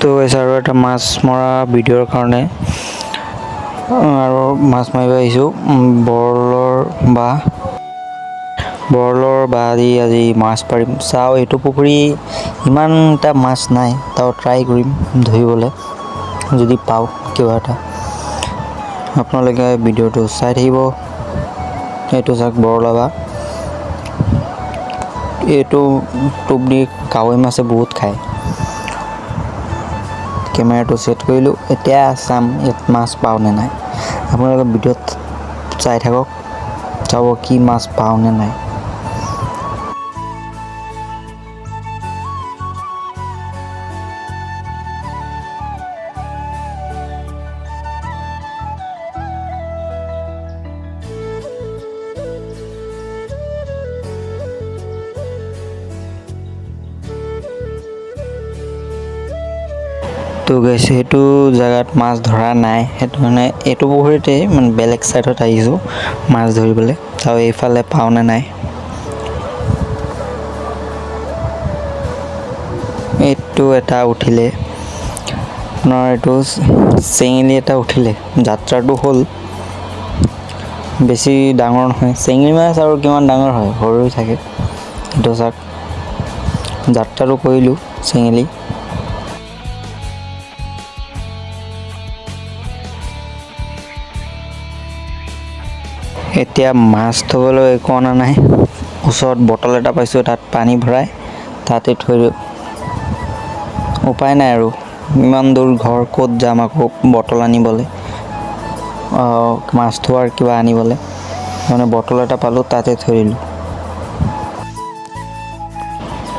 তো গাইছ, আৰু এটা মাছ মৰা ভিডিঅ'ৰ কাৰণে আৰু মাছ মাৰিব আহিছোঁ। বৰলৰ বাহ, বৰলৰ বাহ দি আজি মাছ পাৰিম। চাওঁ, এইটো পুখুৰী ইমান এটা মাছ নাই, তাও ট্ৰাই কৰিম ধৰিবলৈ, যদি পাওঁ কিবা এটা। আপোনালোকে ভিডিঅ'টো চাই থাকিব। এইটো চাওক, বৰলা বাহ। এইটো টোপ দি কাৱৈ মাছে বহুত খায়। কেমেৰাটো ছেট কৰিলোঁ, এতিয়া চাম ইয়াত মাছ পাওঁ নে নাই। আপোনালোকে ভিডিঅ'ত চাই থাকক, চাব কি মাছ পাওঁ নে নাই। তো গাইছ, সেইটো জেগাত মাছ ধৰা নাই, সেইটো কাৰণে এইটো পুখুৰীতে মানে বেলেগ ছাইডত আহিছোঁ মাছ ধৰিবলৈ। চাওঁ এইফালে পাওঁ নে নাই। এইটো এটা উঠিলে আপোনাৰ, এইটো চেঙেলী এটা উঠিলে। যাত্ৰাটো হ'ল, বেছি ডাঙৰ নহয়। চেঙেলী মাছ আৰু কিমান ডাঙৰ হয়, সৰু হৈ থাকে। এইটো চাওক, যাত্ৰাটো কৰিলোঁ চেঙেলী। এতিয়া মাছ থ'বলৈ একো অনা নাই। ওচৰত বটল এটা পাইছোঁ, তাত পানী ভৰাই তাতে থৈ দিওঁ। উপায় নাই আৰু, ইমান দূৰ ঘৰ, ক'ত যাম আকৌ বটল আনিবলৈ, মাছ থোৱাৰ কিবা আনিবলৈ। মানে বটল এটা পালোঁ, তাতে থৈ দিলোঁ।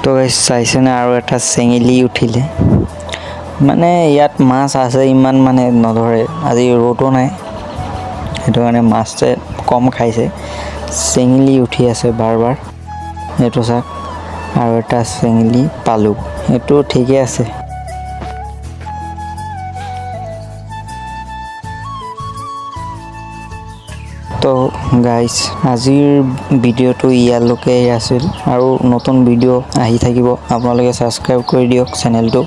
তো গাইছ, চাইছেনে, আৰু এটা চেঙেলী উঠিলে। মানে ইয়াত মাছ আছে, ইমান মানে নধৰে। আজি ৰ'দো নাই, সেইটো কাৰণে মাছে কম খাইছে। চেঙেলী উঠি আছে বাৰ বাৰ। এইটো চাওক, আৰু এটা চেঙেলী পালোঁ, এইটো ঠিকে আছে। তো গাইছ, আজিৰ ভিডিঅ'টো ইয়ালৈকে আছিল। আৰু নতুন ভিডিঅ' আহি থাকিব, আপোনালোকে ছাবস্ক্ৰাইব কৰি দিয়ক চেনেলটো।